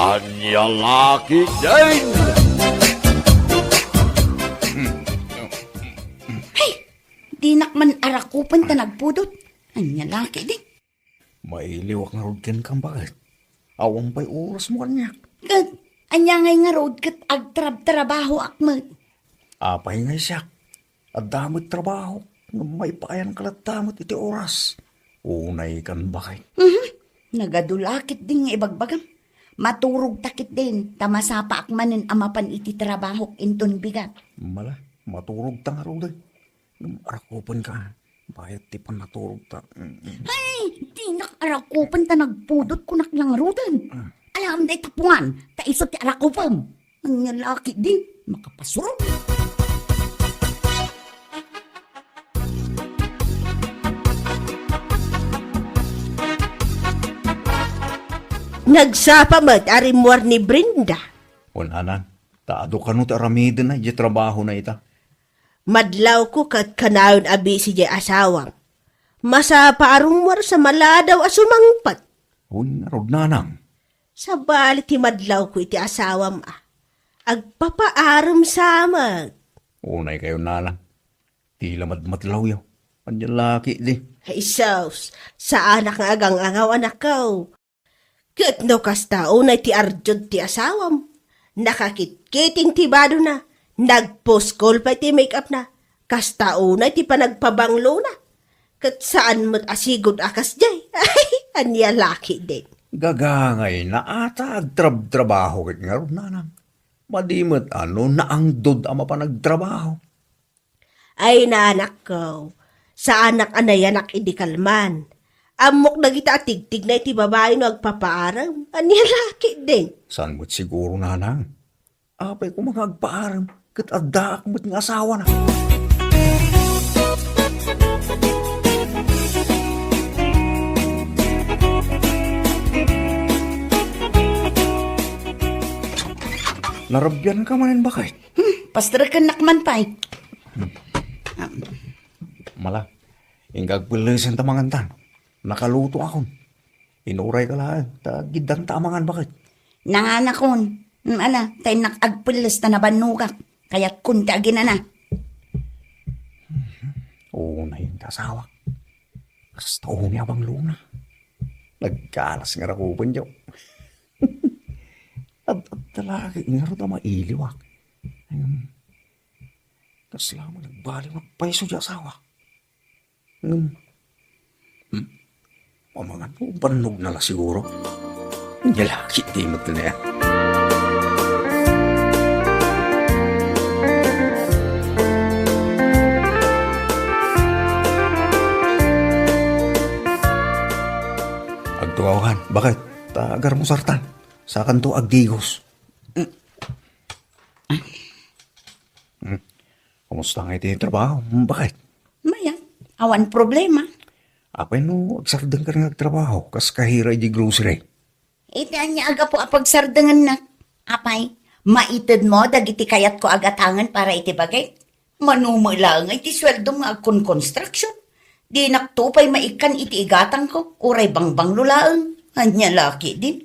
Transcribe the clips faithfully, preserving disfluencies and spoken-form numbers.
Ania la ketdin? Hay! Dinak man arakupen ta nagpudot. Ania la ketdin? Mailiwak ngarud kenka, baket. Awan pay orasmo kaniak. Ket ania ngay ngarud ket agtrabtrabahoak met? Apay ngay siak? Adda met trabaho, ngem maipayan ka latta met iti oras. Unay kan, baket. Mhm. Nagadu la ketdin nga ibagbagam. Maturogta ketdin, ta masapaak manen a mapan iti trabahok inton bigat. Mala, maturogta ngaruden. Ngem arakupenka, bayat ti pannaturogta. Mm, mm. Hay, dinak arakupen ta nagpudot, kunak la ngaruden. Ah. Alam dayta pungan, ta isu ti arakupem. Ania la ketdin, makapasurog. Nagsapa met a rimmuar ni Brenda. Wen, anan, ta adu kano ti aramidena idiay trabahona ita. Madlawko ket kanayon a busy diay asawam. Masapa a rummuar sa maladaw a sumangpet. Wen ngarud, nanang. Sabali ti madlawko iti asawam a agpapaarem sa met. Unay kayo, nanang. Ti la madmadlawyo. Ania la ketdi? Ay, sus, saanak nga agang-angaw, anakko. Ket no kasta unay ti arjud ti asawam, nakakitkiting ti badona, nagpuskol pay ti make-upna, kasta unay ti panagpabanglona. Ket saan met a sigud a kasdiay. Ay, ania la ketdin? Gagangayna a ta agtrabtrabaho ket ngarud, nanang. Madi met a no naangdod a mapan agtrabaho. Ay, nanakko, saanak a nayanak idi kalman. Ammok dagita a tigtigna iti babai no agpapaarem. Ania la ketdin? Saan met siguro, nanang? Apay koma nga agpaarem ket addaak met nga asawana. Narabianka manen, baket? Hmm, pasterekennak man pay. Hmm. Mala, inka agpellesen ta mangantan. Nakalutoakon. Inurayka laeng, ta giddanta a mangan, baket. Nanganakon. Hmm, ala, ta innak agpelles ta nabannogak. Kayatkon ti aginana. Unay ti asawak. Kasta unay a banglona. Nagkalas nga rakupen, jo. Ad-, adda lagi ngarud a mailiwak. Ngem, kasla met nagbaliw nga agpayso ti asawak. Ngem, hmm, mamangan no bannogna la siguro. Ania la ketdi met kaniak. Agtugaw kan, baket? Ta agarmusartan. Sakanto agdigos. Hmm. Kumusta ngay ti trabaho, baket? Mayat, awan problema. Apay no agsardengka nga agtrabaho, kas kahira iti grocery? Iti ania a gapu a pagsardengennak? Apay, maitedmo dagiti kayatko a gatangen para iti bagik? Mano met laeng iti sueldom nga agkonkonstruksion? Dinakto pay maikkan iti igatangko, uray bangbanglo laeng. Ania la ketdin?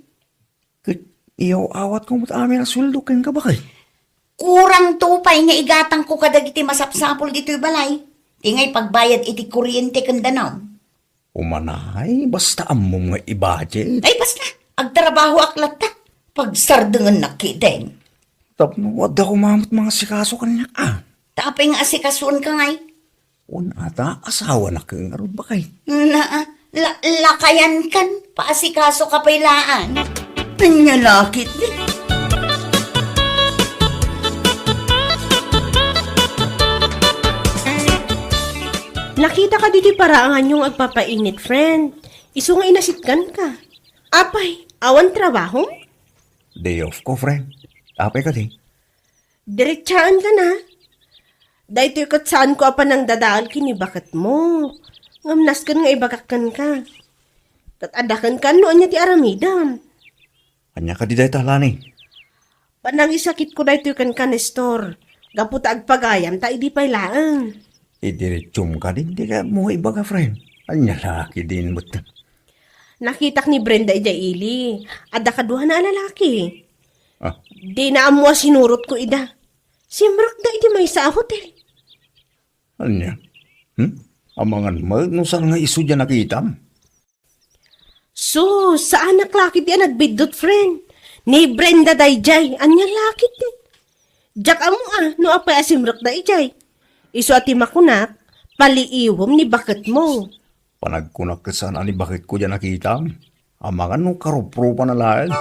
Ket iyaw-awatko met amin a sueldo kenka, baket? Kurangto pay nga igatangko kadagiti masapsapul ditoy balay. Ti ngay pagbayad iti kuryente ken danum. Umanay, basta ammom nga i-budget. Ay, basta! Agtrabahoak latta. Pagsardengennak ketdin. Tapno adda koma met mangasikaso kaniak, a. Ta apay nga asikasoenka ngay? Wen, ata, asawanak ngarud, baket. Na, la-, lakayankan, paasikasoka pay laeng. Ania la ketdi? Nakitaka ditoy paraanganyo nga agpapainit, friend. Isu nga inasitganka. Apay, awan trabahom? Day off ko, friend. Apay kadi? Diretsaenkan a. Daytoy ket saanko a panangdadael ken ni baketmo. Ngem nasken nga ibagak kenka. Ket adda kenka no ania ti aramidem. Ania kadi dayta, Lani? Panangisakitko daytoy kenka, Nestor. Gapu ta agpagayam ta idi pay laeng. Idiretsum kadi, dika mo ibaga, friend. Ania la ketdin met? Nakitak ni Brenda idiay ili. Adda kaduana a lalaki. Ah. Dina ammo a sinurotko ida. Simrekda iti maysa a hotel. Ania? Hmm? Amangan met no saan nga isu diay nakitam? Sus, saanak la ketdi a nagbiddut, friend. Ni Brenda daydiay, ania la ketdi? Diak ammo a no apay a simrekda idiay. Isu a ti makunak, paliiwem ni baketmo. Panagkunak ket saan a ni baketko diay nakitam. Amangan no karuprupan a laeng.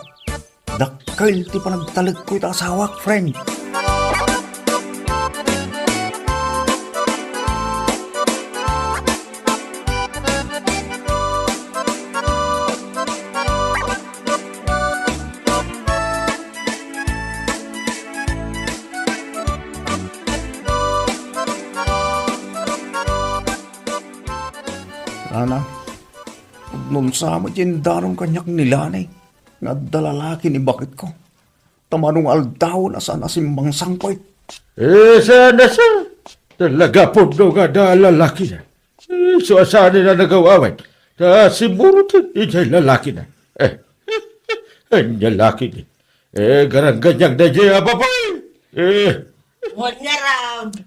Dakkel ti panagtalekko ita asawak, friend. Ana, pudnonsa met ti indanom kaniak ni Lani nga adda lalaki ni baketko. Ta mano nga aldawen a saan a simmangsangpet. Eh, saan a saan. Talaga pudno nga adda lalakina. Eh, isu a saan a nagaw-away. Ta simmuroten idiay lalakina. Eh, ania la ketdi? Eh, garangganiak daydiay a babai. Eh. Wen ngarud.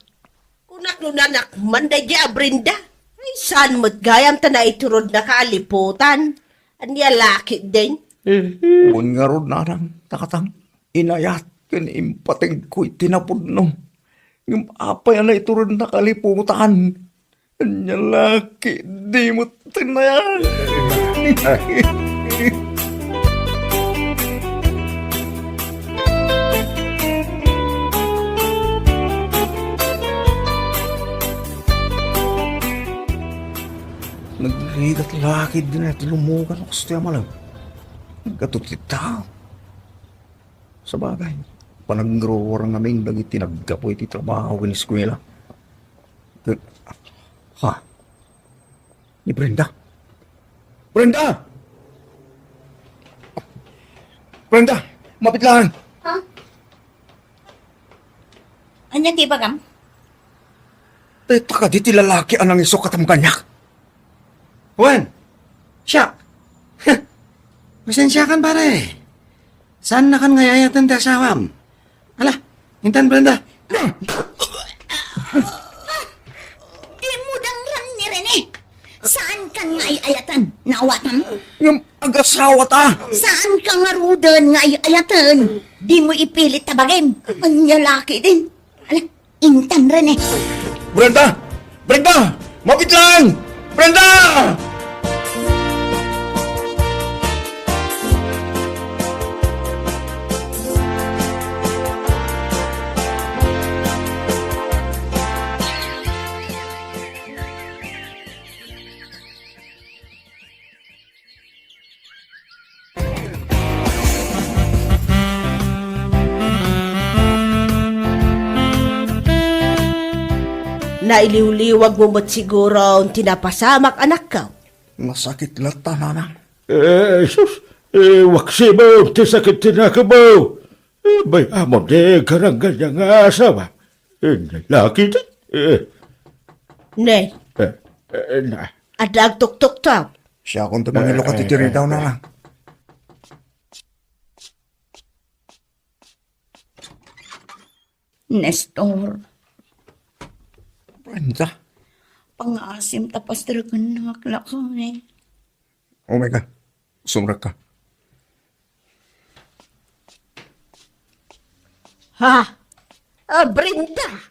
Kunak no nanak man daydiay a Brenda. Ay, saan met gayam ta naiturodna ka a liputan? Ania la ketdin? Eh. Wen ngarud, nanang, tatang, inayat ken impategko iti napudno. Ngem apay a naiturodna ka a liputan? Ania la ketdi met ti na. Nagrigat la ketdi ti lumugan no kastoy a malem. Naggatot ti tao. Sabagay, panagruar ngamin dagiti naggapu iti trabaho ken eskuela. Ket, ha? Ni Brenda? Brenda! Brenda! Mapit lang! Ha? Ania ti ibagam? Dayta kadi ti lalaki a nangisok kadam kaniak? Wen, siak. Pasensiakan, pare. Saannakan nga ay-ayaten ti asawam. Ala, intan, Brenda. Dimo dangrang ni Rene. Saankan nga ay-ayaten. Naawatam? Ngem agasawata. Saanka ngaruden nga ay-ayaten. Dimo ipilit ta bagim. Ania la ketdin. Ala, intan, Rene. Brenda! Brenda! Mapit lang! Brenda! Nailiwliwag mo met siguro ti napasamak, anakko. Nasakit latta, nanang. Eh, sus, eh, waksimo ti sakit ti nakemmo. Eh, bay-amon ti garangganiak nga asawa. Eh, lalaki ti, eh. Ne. Eh, eh, na. Adda agtuktuktok. Siakon ti mangilukat iti ridaw, nanang. Nestor. Brenda. Pangaasim ta pasterkennak lakay. Oh my God. Sumrekka. Ha? Ah, Brenda!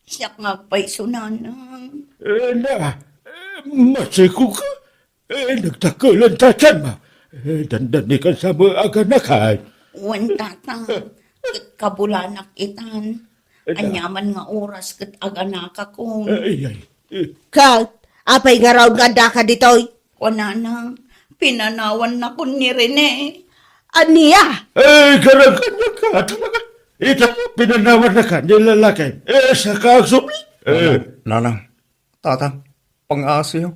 Siak nga agpayso, nanang. Eh, na, eh, masikoka? Eh, nagdakkelan ta tianmo. Eh, dandanikan sa mo aganakan. Wen, tata. Ket kabulanak itan. Eh, na. Aniaman nga oras ket aganakakon. Eh, ay, ay. Eh. Ket, apay ngarud nga addaka ditoy? Kunana, pinanawannakon ni Rene. Ania? Eh, garangganiak talaga. Ita, pinanawannaka ni lalaki. Eh, saka agsubli. Eh. Nanang, nanang, tata, pangaasim.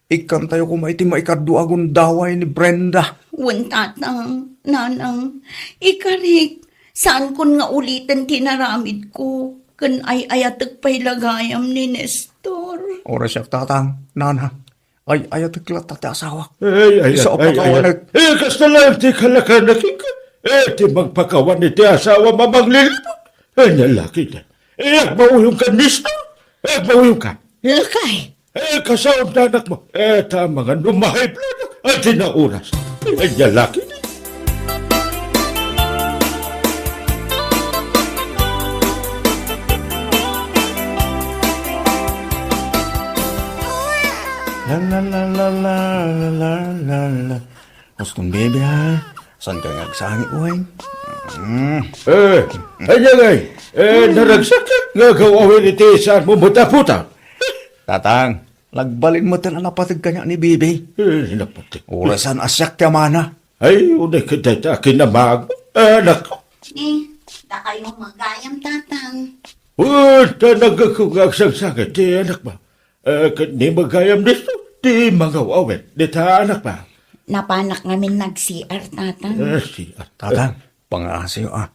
Ikkantayo koma iti maikadua a gundaway ni Brenda. Wen, tatang, nanang, ikarik, saankon nga uliten ti inaramidko, ken ay-ayatek pay la gayam ni Nestor. Oras siak, tatang, nanang. Ay, ayatek latta ti asawak. Ay, ay, Isu a ay, ay, pakawanek. Eh, kasta laeng ti kalakanak, inka. Eh, ti magpakawan iti asawa, mamangliliput. Ania la ketdin. Eh, agmauyongka, Nestor. Eh, agmauyongka. Lakay. Eh, kasaonda, anakmo. Eh, ta amangan no ma-high blood. Ania la ketdin. La, la, la, la, la, la, la, la, la. Uston, baby, ha? Saan ka nga agsangit, uy? Mm. Eh, ania ngay? Eh, naragsak ka nga agaw-awir iti saanmo met a puta. Tatang, nagbalin met a napateg kaniak ni baby. Eh, napateg. Uray saan a siak ti amana. Ay, unay ket dayta a kinamag-, anak. Eh, dakayo met gayam, Tatang. Oh, ta nagagko nga agsangsangit ti anakmo. Eh, ket ni met gayam Nestor ti mangaw-awir dita anakmo. Napanak ngamin nag-C R, Tatang. Eh, C R. Tatang, pangaasiyo, ah.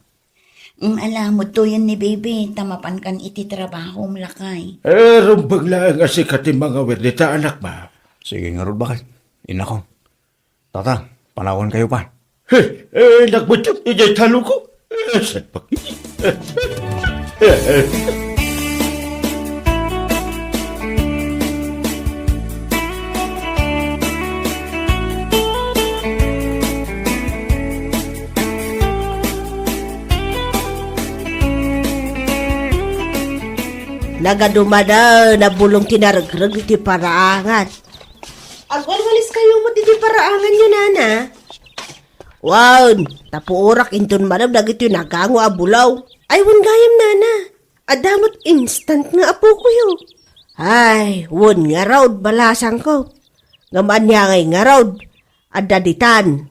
Mm, ala, mudtoyen ni baby, ta mapankan iti trabahom, lakay. Eh, rumbeng laeng a sika ti mangawir dita anakmo. Sige ngarud, baket. Inako. Tatang, panawankayo pay. He, eh, nagmutyok idiay talongko. Eh, salpak. Eh, eh. Nagadumaden a bulong ti naregreg iti paraangan. Agwalwaliskayo met iti paraanganyo, nana. Wen, ta puorak inton malem dagitoy nagango a bulaw. Ay, wen gayam, nana. Adda met instant nga apokoyo. Ay, wen ngarud, balasangko. Ngem ania ngay ngarud? Adda ditan.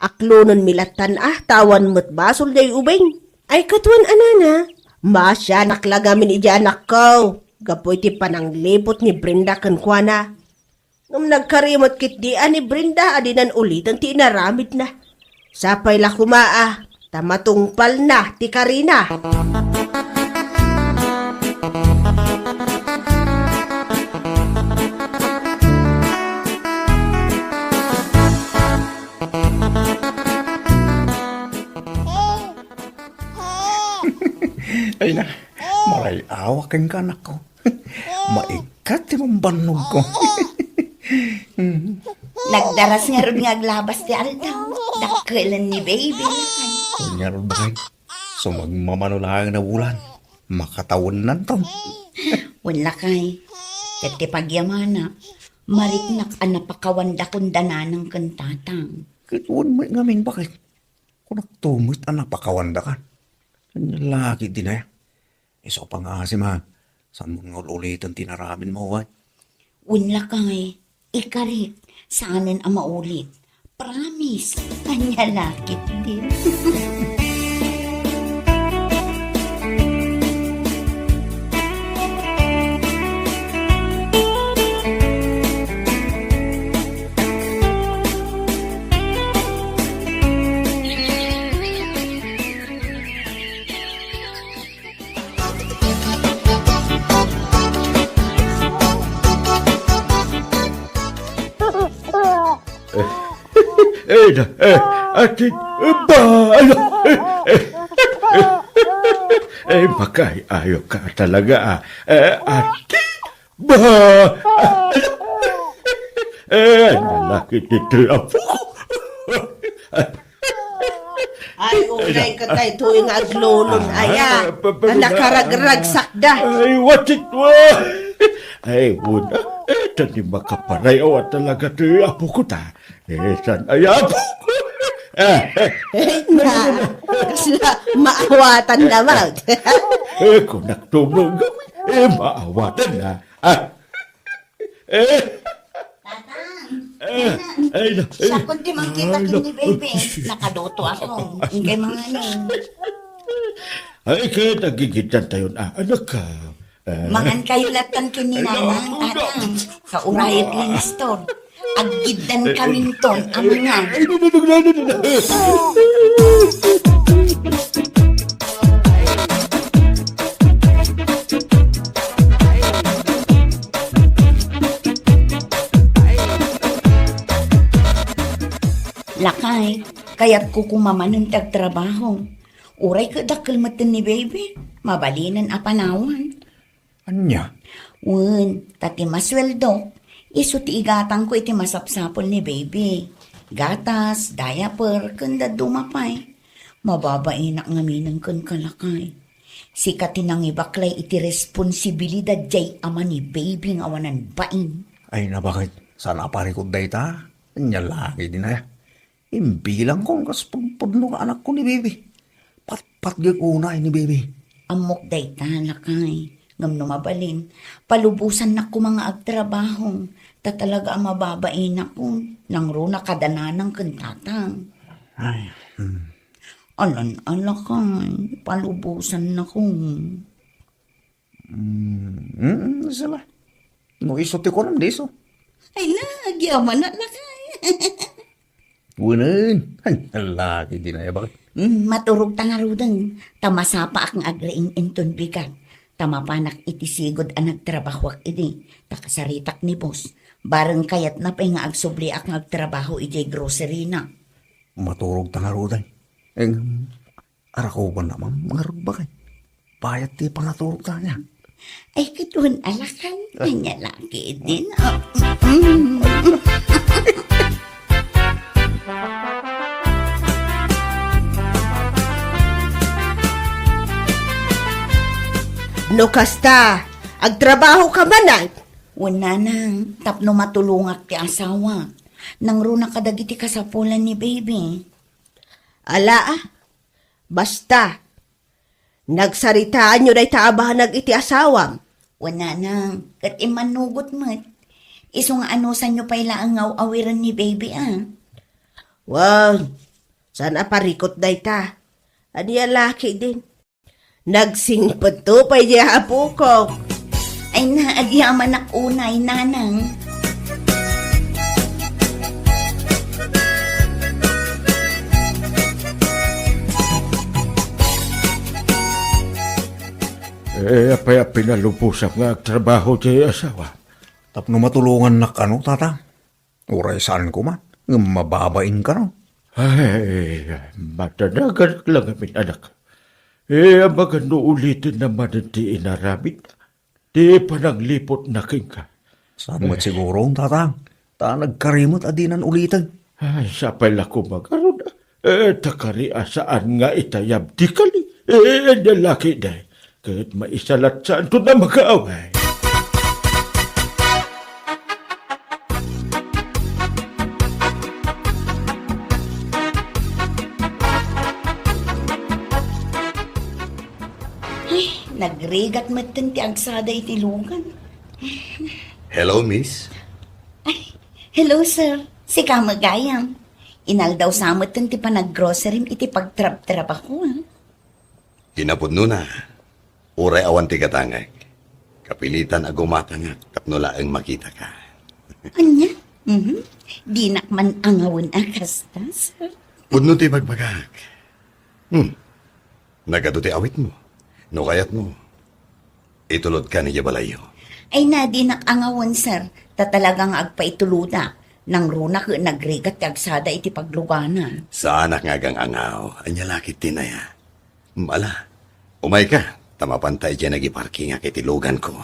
Aklonenmi lattan a, ta awan met basol diay ubing. Ay, ket wen a, nana, maasianak la ngamin idiay anakko gapu iti panangliput ni Brenda kenkuana. Ngem nagkari met ketdi a ni Brenda a dinan uliten ti inaramidna. Sapay la koma a ta matungpalna ti karina. Ay na, maray-awak kenka, anakko. Maikkat ti rumbannogko. Nagdaras ngarud nga aglabas ti aldaw. Dakkelen ni baby. Ngarud, baket. Sumagmamano laeng a bulan. Makatawennanton. Wen, lakay. Ket ti pagyamana, mariknak a napakawandakon da nanang ken tatang. Ket wen met ngamin, baket. Kunakto met a napakawandakan. Ania la ketdin aya? Isu a pangasim, ha? Saanmo nga ul-uliten ti inaramidmo, wen? Wen, lakay, ikarik, saanen a maulit. Promise. Ania la ketdin. Eh, eh, na, eh, atin, eh, ba, ala, eh, eh, eh, eh, makaay-ayo ka talaga, ah. Eh, atin, ba, ala, eh, ania la ketdin ti apok. Ay, unay ket daytoy nga aglulon, aya. Ah, pa-, pa-, ta nakaragragsakda. Ay, what it wa-, ay, wen, eh, ta ni makaparayaw a talaga ti apokko ta. Eh, saan aya apok? Eh, eh. Eh, na, kasla, maawatan na, Mount. Eh, kunak tumulong, eh, maawatan na. Ah. Eh. Tatang, eh, ay, na, eh, siak ti mangkita ken ni baby. Nakaluto ako. Inkay mangayo. Ay, ket agigiddan tayon, ah, anak ka. Eh. Mangan kayo lattan ken ni nanang, tatang. Kaurayek ni Nestor. Agiddan kaminton a mangan. Ay, no, no, no, no, no, no. Kayatko koma manen ti agtrabaho. Uray ket dakkel metten ni baby, mabalinen a panawan. Ania? Wen, ta ti masueldok, isu ti igatangko iti masapsapul ni baby. Gatas, diaper, ken dadduma pay. Mababainak ngaminen kenka, lakay. Sika ti nangibaklay iti responsibilidad jay ama ni baby nga awanan bain. Ay, nabanget. Saan a parikot dayta? Ania la ketdin aya? Imbilangko kas pudpudno nga anakko ni baby. Patpatgek unay ni baby. Ammok dayta, lakay. Ngem no mabalin, palubosannak koma nga agtrabaho. Ta talaga a mababainakon. Nangruna kada nanang ken tatang. Ay, hmm. Alan, a lakay, palubosannako. Mm, mm, sala. No isu ti kunam, di isu. Ay na, agyamanak, lakay. Wen, ay, laki di na ya, bakit? Mm, maturog ta ngaruden, ta masapaak nga agriing inton bigat. Ta mapanak iti sigud a nagtrabahoak idi, ta kasaritak ni boss. Bareng kayatna pay nga agsubliak nga agtrabaho idiay grocery na. Maturog ta ngaruden. Eng, Arakuban na, ma'am, nga rugbagay. Bayat ti panaturog ta niya. Ay, kituen alakan. Anya laki din. Ah, mm. No kasta, agtrabaho ka man, ay? Wen, nanang, tapno matulongak ti asawa. Nangruna kadagiti kasapulan ni baby. Ala, ah. Basta, nagsaritaanyo dayta a banag iti asawam. Wen, nanang, ket immanugot met. Isu nga anusanyo pay laeng nga aw-awiren ni baby, a. Wen, saan a parikot dayta? Ania laki din? Nagsingpetto pay di apokok. Ay na, agyamanak unay, nanang. Eh, apay a pinalubosam nga agtrabaho ti asawa? Tapno matulongannak kano, tata? Uray saan koma, ngem mababain kano. Ay, madanagan la ngamin, anak. Eh, amangan no uliten na manen ti inaramid. Ti panagliputna kenka. Saan met siguro, tatang? Ta nagkari met a dinan uliten. Ay, sapay la koma ngarud. Eh, ta kari a saan nga itayab ti kali. Eh, ania laki, day. Ket maisalatsaanto na makaaway. Ay, nagrigat metten ti agsada iti lugan. Hello, miss. Ay, hello, sir. Sika met gayam. Inaldaw sa metten ti panaggrocerim iti pagtrabtrabako, a. Kinapudnona, uray awan ti gatangek, kapilitan a gumatangak tapno laeng makitaka. Ania? Mhm. Dinak man angawen a kasta, sir. Pudno ti bagbagak. Hmm. Nagadu ti awitmo. No kayatmo, itulodka idiay balayyo. Ay na, dinak angawen, sir. Ta talaga nga agpaituloda. Nangruna ket nagrigat ti agsada iti pagluganan. Saanak nga agang-angaw. Ania la ketdin aya? Ala, umayka, ta mapanta idiay nagiparkingak iti luganko.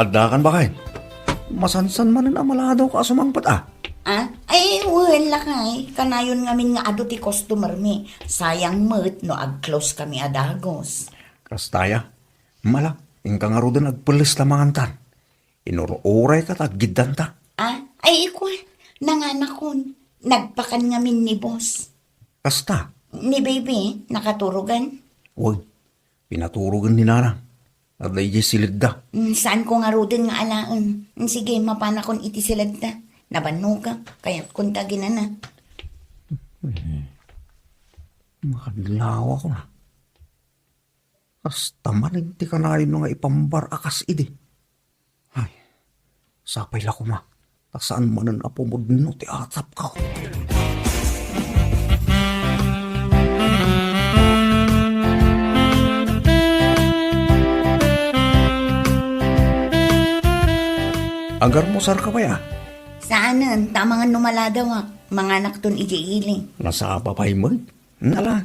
Addakan, baket? Masansan manen a maladawka a sumangpet, a. Ah? Ay, wen, lakay. Kanayon ngamin nga adu ti customer mi. Sayang met no ag-close kami a dagus. Kasta aya. Ala, inka ngaruden agpelles ta mangantan. Inur-urayka ta aggiddanta. Ah? Ay, ikua. Nanganakon. Nagpakan ngamin ni boss. Kasta? Ni baby, nakaturogan? Wen. Pinaturogen ni nanang. Adda idiay siledda. Mm, saanko ngaruden nga alaen. Mm, sige, mapanakon iti siledda. Nabannogak, kayatkon ta aginana. Eh, makadlawakon a. Kasta manen ti kanayon nga ipambar a kas idi. Ay, sapay la koma, ta saan manen a pumudno ti atapko. Agarmusarka pay a? Saanen, ta amangan no maladawak. Manganakton idiay ili. Nasapa pay met. Nala,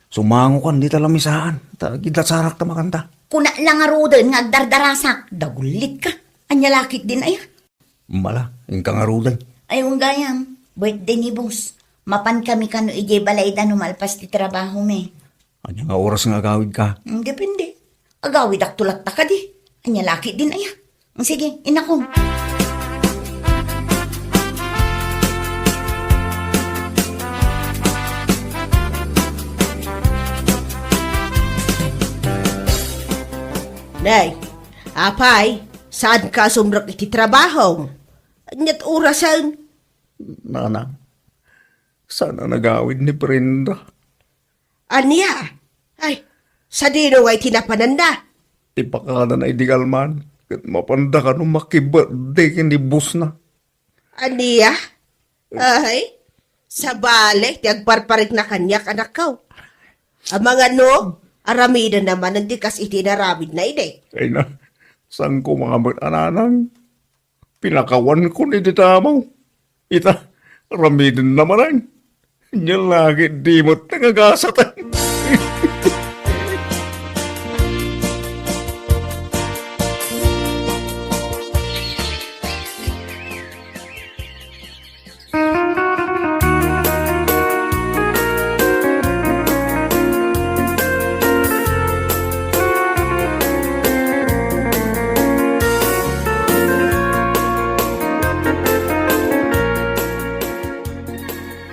sumangokan dita lamisaan. Ta gidasarak ta makanta. Kuna la ngaruden nga agdardarasak. Dagulitka. Ania la ketdin aya? Mala, inka ngaruden. Ay, wen gayam. Birthday ni boss. Mapankami kano idiay balayda no malpas ti trabahomi. Ania nga oras nga agawidka? Hmm, depende. Agawidakto latta kadi. Ania la ketdin aya? Hmm, sige, inakong. Nay, apay, saanka a sumrek iti trabaho? Aniat orasen? Nanang, saan a nagawid ni Brenda. Ania? Ay, sadino ngay ti napananda? Ti pakanana idi galman, ket mapanda kano makibirthday ken ni bossna. Ania? Ay, sabali ti agparparikna kaniak, anakko. Amangan no, aramidenna manen ti kas iti inaramidna idi. Ay na, saanko nga met a nanang? Pinakawankon iti tamaw. Ita, aramidenna manen. Ania la ketdi met nga gasat.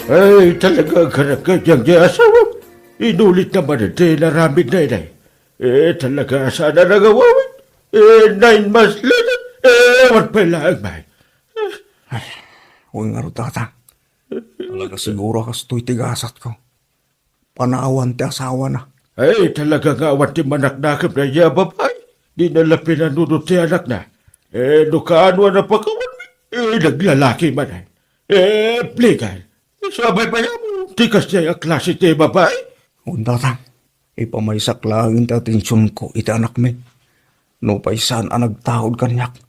Ay, talaga, agkararagdeng ti asawa. Inulitna manen ti inaramidna, inay. Eh, talaga, saan a nangawawid? Eh, nine months later, eh, awan pay laeng, bay. Ay, wen ngarud, Tatang. Talaga siguro a kastoy ti gasatko. Panawan ti asawana. Ay, talaga nga awan ti manaknakemna a babai. Dina la pinanunot ti anakna. Eh, no kaano a napakawanmi, eh, naglalaki manen. Eh, plegal. Sabay pay amo ti kasdiay a klase ti babai? Wen, Tatang, ipamaysak laeng ti atensionko iti anakmi. Nupay saan a nagtaud kaniak,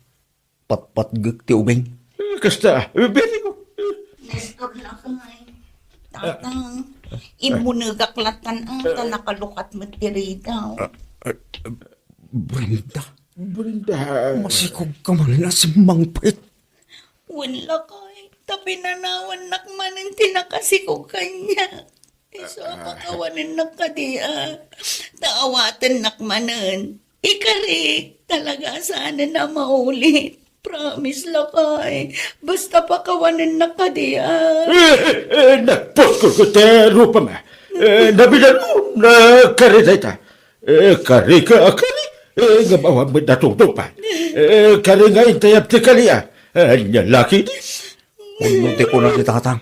patpatgek ti ubing. Eh, kasta, eh, very good. Nestor, lakay. Tatang, immunegak latan, ah, ta nakalukat met ti ridaw. Ah, ah, Brenda. Brenda. Masikog ka man a simmangpet. Wen, lakay, ta pinanawannak manen ti nakasikog kaniak. Isu a pakawanennak kadi a, ta awatennak manen. Ikarik, talaga a saanen a maulit. Promise, lakay. Basta pakawanennak kadi a. Eh, eh, eh, nagpuskol ko ti rupam. Eh, nabilan mo, nagkari dayta. Eh, kari ka, kari. Eh, nga awan met natungtungpal. Eh, kari nga intayab ti kali, ah. Eh, ania la ketdi? Wenno ti kuna ni Tatang.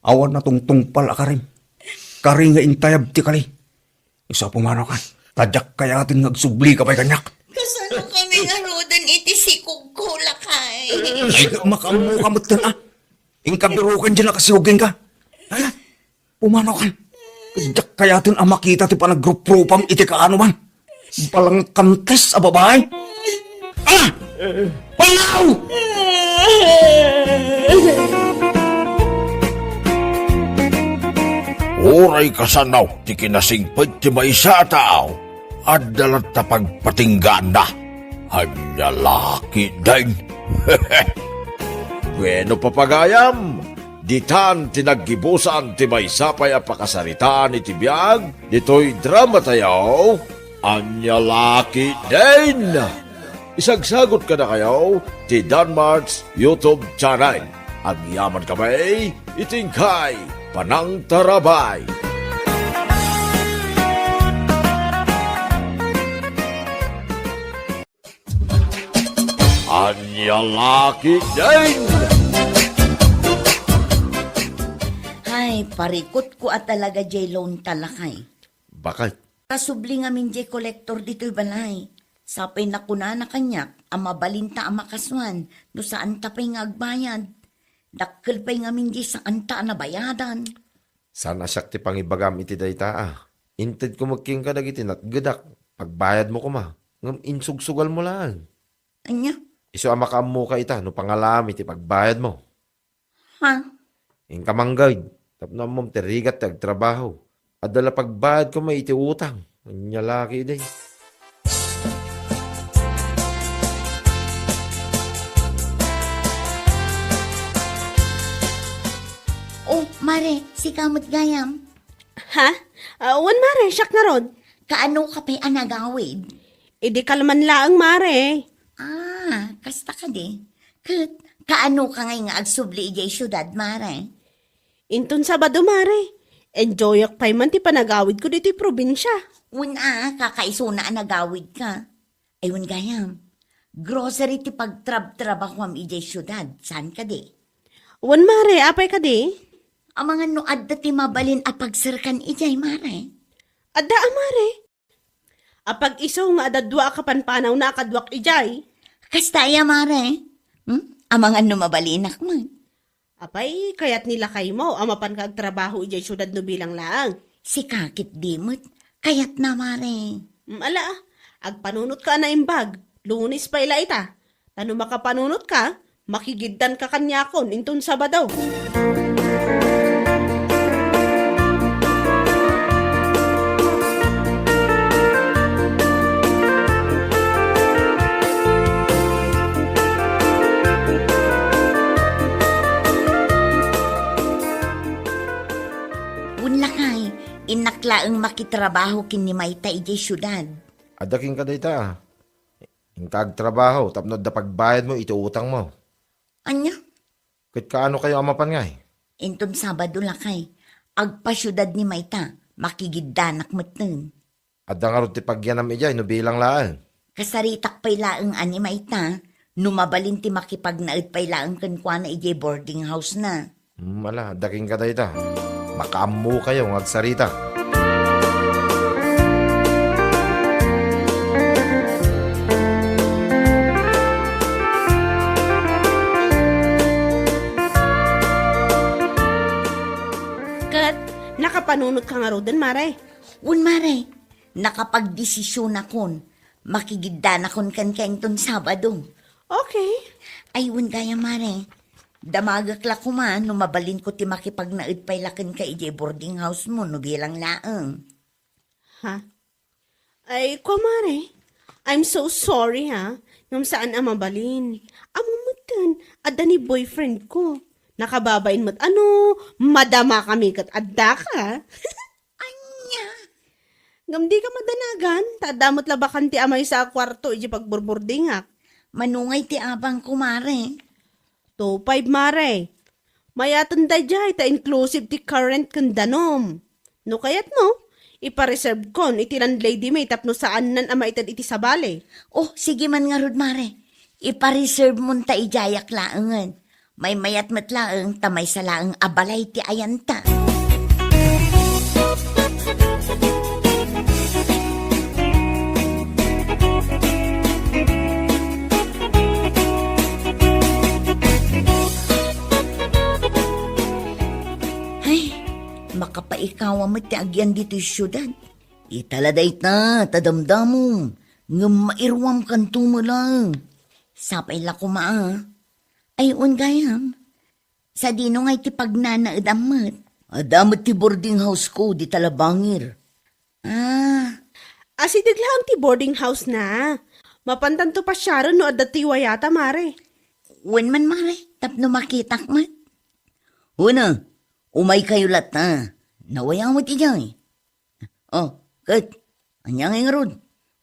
Awan natungtungpal a karim. Kari nga intayab ti kali. Isu a pumanaw kan. Ta diak kayaten nga agsublika pay kaniak. Kasano kami ngaruden iti sikogko, lakay? Eh, sige, makaammoka metten, ah. Inka biroken diay nakasiugingka. Ha? Pumanaw kan. Diak kayaten a makita ti panagruprupam iti kaano man. Balangkantes a babai. Ah! Panaw! Uray kasano ti kinasingpet ti maysa a tao, adda latta pagpatinggaanna. Ania la ketdin? Bueno, papagayam, ditan ti naggibusan ti maysa pay a pakasaritaan iti biag ditoy drama tayo, Ania la ketdin? Isagsagot kadakayo ti Danmart's YouTube channel. Agyaman kami iti inkay panangtarabay. Ania la ketdin? Ay, parikutko a talaga diay loan ta, lakay. Bakit? Kasubli ngamin diay kolektor ditoy balay. Sa pay nakunana kaniak a mabalinta a makasuan no saanta pay nga agbayad. Dakkel pay ngamin diay saanta a nabayadan. Saan a siak ti pangibagam iti dayta, a? Intedko met kenka dagiti natgedak. Pagbayadmo koma, ngem insugsugalmo laeng. Ania? Isu a makaammoka ita no pangalaam iti pagbayadmo. Ha? Inka manggayad, tapno ammom ti rigat ti agtrabaho. Adda la pagbayadko met iti utang. Ania la ketdi. Oh, mare, sika met gayam. Ha? Ah, wen, mare, siak ngarud. Kaanoka pay a nagawid? Idi kalman laeng, mare. Ah, kasta kadi. Ket kaanoka ngay nga agsubli idiay siudad, mare? Inton Sabado, mare. Enjoyak pay man ti panagawidko ditoy probinsia. Wen a, kakaisuna a nagawidka. Ay, wen gayam. Grocery ti pagtrabtrabahuam idiay siudad. Saan kadi? Wen, mare, apay kadi? Amangan no adda ti mabalin a pagserkan idiay, mare. Adda a, mare. Apag-isu nga adda dua a kapanpanawna a kaduak idiay. Kasta aya, mare? Hmm? Amangan no mabalinak man. Apay, kayat ni lakaymo a mapanka agtrabaho idiay siudad no bilang laeng? Sika ketdi met, kayatna, mare. Mm, ala, ah. Agpanunotka a naimbag. Lunes pay la ita. Ta no makapanunotka, makigiddanka kaniakon inton Sabado. Wen lakay, innak laeng makitrabaho ken ni Mayta idiay siudad. Adda kenka dayta, a. Inka agtrabaho tapno adda pagbayadmo iti utangmo. Ania? Ket kaano kayo a mapan ngay? Inton Sabado lakay, agpasiudad ni Mayta, makigiddanak metten. Adda ngarud ti pagyanam idiay no bilang laeng? Kasaritak pay laeng a ni Mayta, no mabalin ti makipagnaed pay laeng kenkuana idiay boarding house na. Hmm, ala, adda kenka dayta. Makaammokayo nga agsarita. Ket, nakapanunotka ngaruden, mare? Wen, mare. Nakapagdesisionakon. Makigiddanakon kenka inton Sabado. Okay. Ay, wen gayam, mare. Damagek la koma no mabalinko ti makipagnaed pay la kenka idiay boarding house mo no bilang laeng. Ha? Ay, kua, mare. I'm so sorry, ha. Ngem saan a mabalin. Ammom metten, adda ni boyfriend ko. Nakababain met a no madamakami ket addaka. Ania? Ngem dika madanagan, ta adda met la bakante a maysa a kuarto idiay pagburburdingak. Mano ngay ti abangko, mare? Two five, mare. Mayat daydiay ta inclusive ti car rent ken danum. No kayatmo, ipa-reserve kon iti landlady mi tapno saannan a maited iti sabali. Oh, sige man ngarud, mare. Ipa-reserve mon ta idiayak laengen. Maymayat met laeng ta maysa laeng a balay ti ayanta. Ay, makapaikawa met ti agyan ditoy siudad. Ita la dayta, ta damdamom, ngem mairuam kanto met laeng. Sapay la koma, a. Ay, wen gayam. Sadino ngay ti pagnanaedam met? Adda met ti boarding house ko, dita la bangir. Ah. Asideg laeng ti boarding house na. Mapantanto pasiaren no adda ti wayata, mare. Wen man, mare, tapno makitak met. Wen a, umaykayo latta. Nawaya met idiay. Oh, ket, ania ngay ngarud?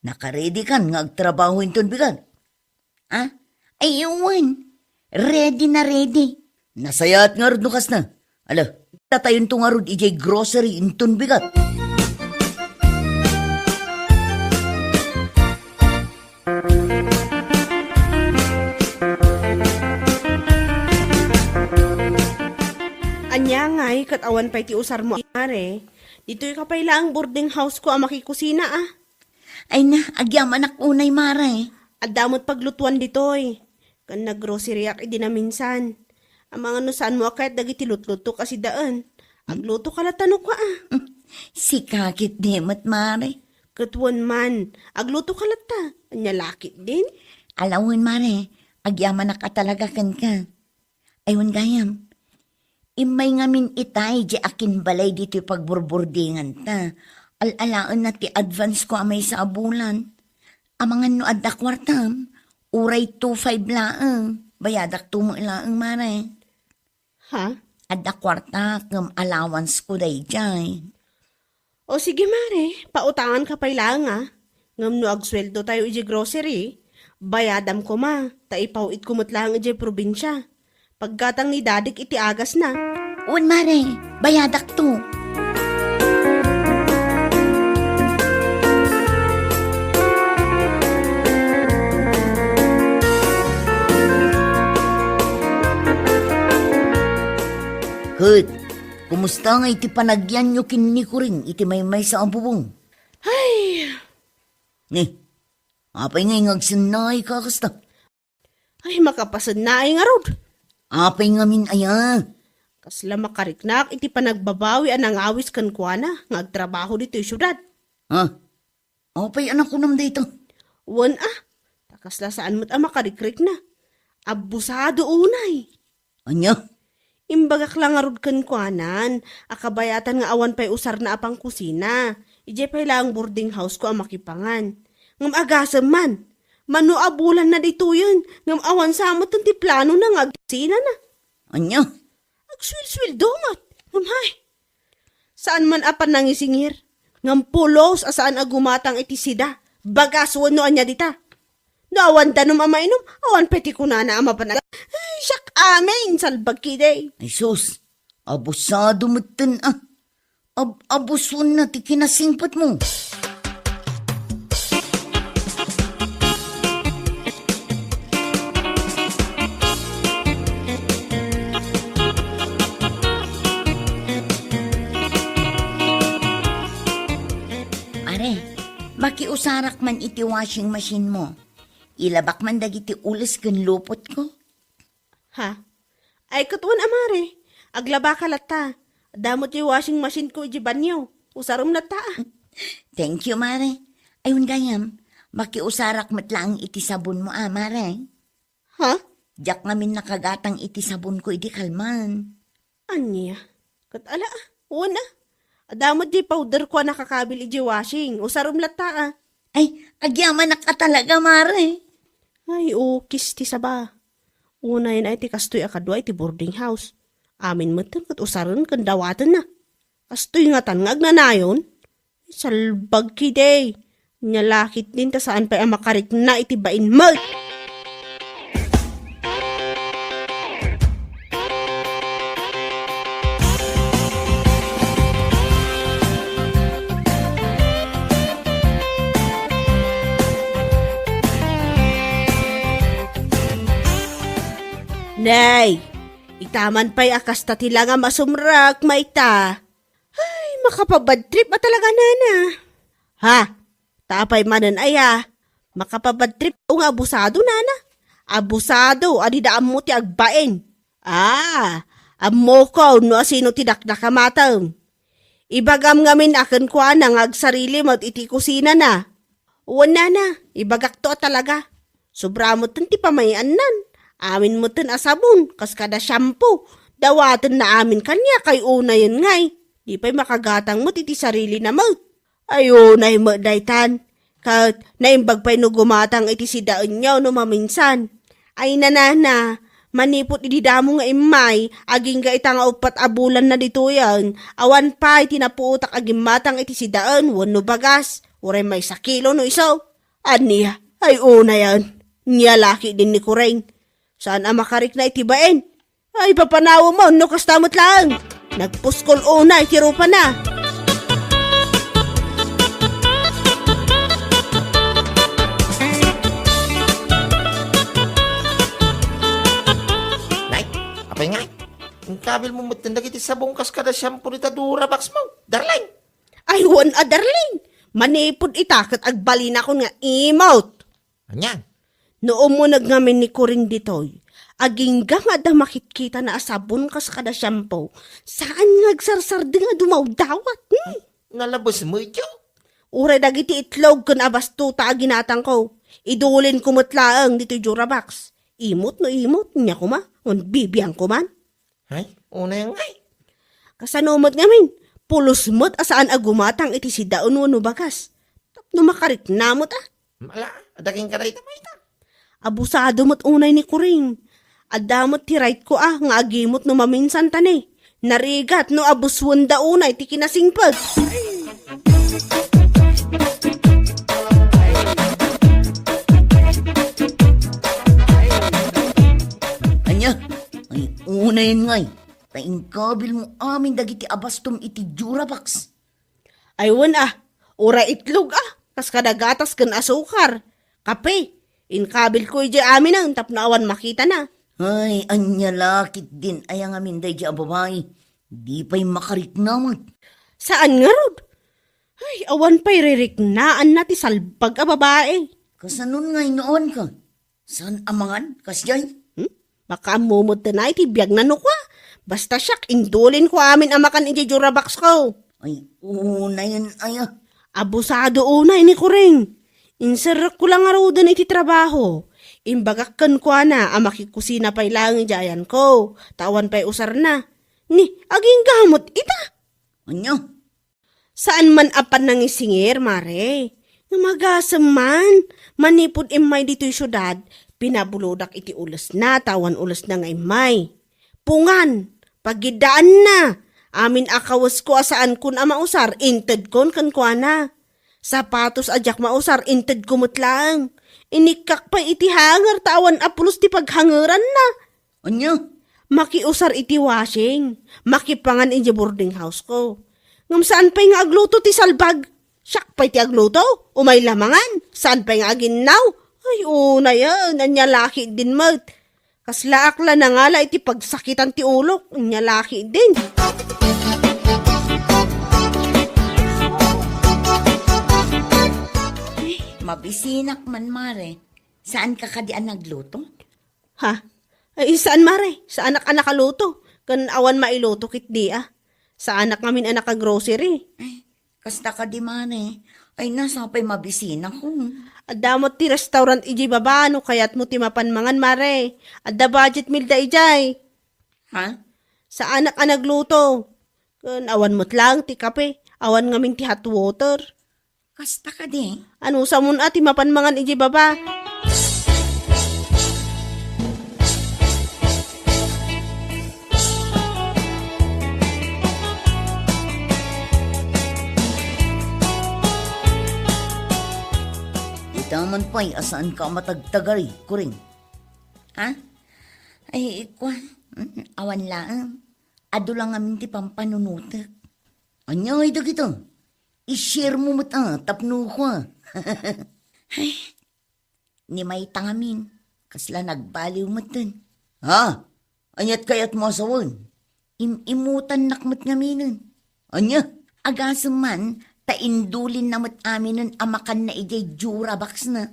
Nakaready kan nga agtrabaho inton bigat? Ah? Ay, wen. Ready na ready. Nasayaat ngarud no kasta. Ala, tatayonto ngarud idiay grocery inton bigat. Ania ngay ket awan pay ti usarmo, mare? Ditoy ka pay laeng boarding house ko a makikusina, a. Ay na, agyamanak unay, mare. Adda met paglutuan ditoy. Ken naggroceryak idi naminsan. Amangan no saanmo a kayat dagiti lutlutok a sidaen. Agluto ka latta no kua, a. Sika ketdi met, mare. Ket wen man, agluto ka latta. Ania la ketdin? Ala wen, mare. Agyamanak a talaga kenka. Ay, wen gayam. Immay ngamin itay di akinbalay ditoy pagburburdinganta. Al-alaenna ti advance ko a maysa a bulan. Amangan no adda kuartam, uray two five laeng. Bayadak tumo laeng, mare. Ha? Adda kuarta ngem allowance ko daydiay. O sige, mare, pautangan ka pay laeng, a. Ngem no agsueldo tayo iti grocery, bayadam koma, ta ipaw-it ko met laeng iti probinsia. Paggatang ni dadik iti agasna. Wen, mare, bayadak to. Ket, kumusta nga iti panagyanyo ken ni Kuring iti maymaysa a bubong? Ay! Ni, apay nga ingagsennaay ka kasta? Ay, makapasennaay ngarud. Apay ngamin aya? Kasla makariknak iti panagbabawi a nangawis kenkuana nga agtrabaho ditoy siudad. Ha? Apay a nakunam dayta? Wen a, ta kasla saan met a makarikrikna. Abusado unay. Ania? Imbagak la ngarud kenkuanan a kabayatan nga awan pay usarna a pangkusina. Idiay pay laeng boarding house ko a makipangan. Ngem agasem man, mano a bulanna ditoyen, ngem awan sa metten ti planona nga agkusinana. Ania? Agsuelsueldo met. Ngem hay, saan man a pannangisingir, ngem pulos a saan a gumatang iti sida, bagas wenno ania dita. No awan danum a mainum, awan pay ti kunana a mapan-, ay, siak amin, salbag kidi. Ay sus, abusado metten a. Ab-, abusonna ti kinasingpetmo. Mare, makiusarak man iti washing machine mo. Ilabak man dagiti ules ken lupotko. Ha? Ay, ket wen a, mare. Aglabaka latta. Adda met ti washing machine ko iti banyo. Usarem latta, a. Thank you, mare. Ay, wen gayam, makiusarak met laeng iti sabonmo, a, mare. Ha? Diak ngamin nakagatang iti sabonko idi kalman. Ania? Ket ala, a, wen a. Adda met di powder ko a nakakabil iti washing. Usarem latta, a. Ay, agyamanak a talaga, mare. Ay, ukis ti saba. Unayen ay ti kastoy a kadua iti boarding house. Amin metten ket usaren ken dawatenna. Kastoy ngatan nga agnanayon? Salbag kidi. Nia la ketdin ta saan pay a makarikna iti bain met. Nay, ita man pay a kasta ti langam a sumrek, mayta. Ay, makapabad trip a talaga, nana. Ha? Ta apay manen aya? Makapabad trip nga abusado, nana. Abusado a dida ammo ti agbain. Ah, ammokon no asino ti dakdakamatem. Ibagam ngamin a kenkuana nga agsarili met iti kusinana. Wen, nana, ibagakto a talaga. Sobra metten ti pamay-annan. Amin metten a sabon, kas kada shampoo. Dawatenna amin kaniak ay unayen ngay. Di pay makagatang met iti sarilina met. Ay, unay met daytan. Ket naimbag pay no gumatang iti sidaenyo no maminsan. Ay, nanana, manipud idi damo nga immay, agingga ita nga uppat a bulanna ditoyen, awan pay ti napuotak a gimmatang iti sidaen wenno bagas, uray maysa kilo no isu. Ania? Ay, unayen. Nia la ketdin ni Kuring. Saan a makarikna iti bain. Ay, papanawem no kasta met laeng. Nagpuskol unay ti rupana. Nay, apay ngay? Inkabilmo metten dagiti sabong kas kada shampoo dita Durabox mo, darling. Ay, wen a, darling. Manipud ita ket agbalinakon nga imot. Ania? No umuneg ngamin ni Kuring ditoy, agingga nga adda makitkitana a sabon kas kada shampoo, saan nga agsarsardeng a dumawdawat, hmm? Nalabes mo iti? Uray dagiti itlog ken abastota a ginatangko, idulinko met laeng ditoy Durabox. Imot no imot, nia koma, wen bibiangko man. Ay, unay ngay. Kasano met ngamin, pulos met a saan a gumatang iti sidaen wenno bagas. Tapno makarikna met a. Mala, adda kenka dayta mayta. Abusado met unay ni Kuring. Adda met ti right ko a nga agimot no maminsan ta ne. Narigat no abuswenda unay ti kinasingpet. Ania? Ay, unayen ngay. Ta inkabil mo amin dagiti abastom iti Durabox. Ay, wen a, uray itlog a, kas kada gatas ken asukar, kape. Inkabil ko idiay aminen tapno awan makitana. Ay, ania la ketdin aya ngamin daydi a babai? Di pay makarikna met. Saan ngarud? Ay, awan pay ririknaanna ti salbag a babai. Kasanon nga innoanka? Saan a mangan, kasdiay? Hmm? Makaammo met ti biagna no kua. Basta siak, indulinko amin a makan idiay Durabox ko. Ay, unayen aya. Abusado unay ni Kuring. Inserrekko la ngaruden iti trabaho. Imbagak kenkuana a makikusina pay laeng idiay ayanko, ta awan pay usarna. Ni, agingga met ita. Ania? Saan man a pannangisingir, mare. Nga magasem man, manipud immay ditoy siudad, pinabulodak iti ulesna, ta awan ulesna nga immay. Pungan, pagiddaanna, amin a kawesko a saankon a mausar, intedkon kenkuana. Sapatos a diak mausar, intedko met laeng. Inikkak pay iti hanger, ta awan a pulos ti paghangeranna. Ania? Makiusar iti washing, makipangan idiay boarding house ko. Ngem saan pay nga agluto ti salbag? Siak pay ti agluto? Umay la mangan, saan pay nga aginnaw? Ay, unayen, ania la ketdin met. Kaslaak la nangala iti pagsakitan ti ulok, ania la ketdin. Mabisinak man, mare. Saanka kadi a nagluto? Ha? Ay, saan, mare? Saanak a nakaluto. Ken awan mailuto ketdi a. Saanak ngamin a naka-grocery. Ay, kasta kadi, mare. Ay, nasa pay mabisinako. Adda met ti restaurant idiay baba no kayatmo ti mapan mangan, mare. Adda budget meal da idiay. Ha? Saanak a nagluto. Ken awan met laeng ti kape. Awan ngamin ti hot water. Kasta kadi? Anusamon a ti mapan mangan idiay baba? Ita man pay a saanka a matagtagari, Kuring. Ha? Ay, kua, mm, awan laeng. Adu la ngamin ti pampanunotek. Ania ngay dagita? I-share mo met a tapno kua. Ay, ni mayta ngamin, kasla nagbaliw metten. Ha? Ania't kayatmo a sawen? Im-imutannak met ngaminen. Ania? Agasem man, ta indulinna met aminen a makanna idiay Durabox na.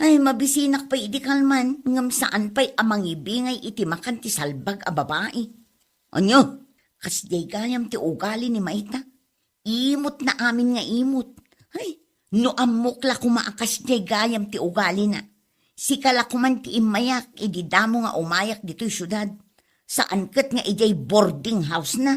Ay, mabisinak pay idi kalman, ngem saan pay a mangibingay iti makan ti salbag a babai. Ania? Kasdiay gayam ti ugali ni mayta. Imotna amin nga imot. Ay, no ammok la koma a kasdiay gayam ti ugalina. Sika la koman ti immayak idi damo nga umayak ditoy siudad. Saan ket nga idiay boarding house na.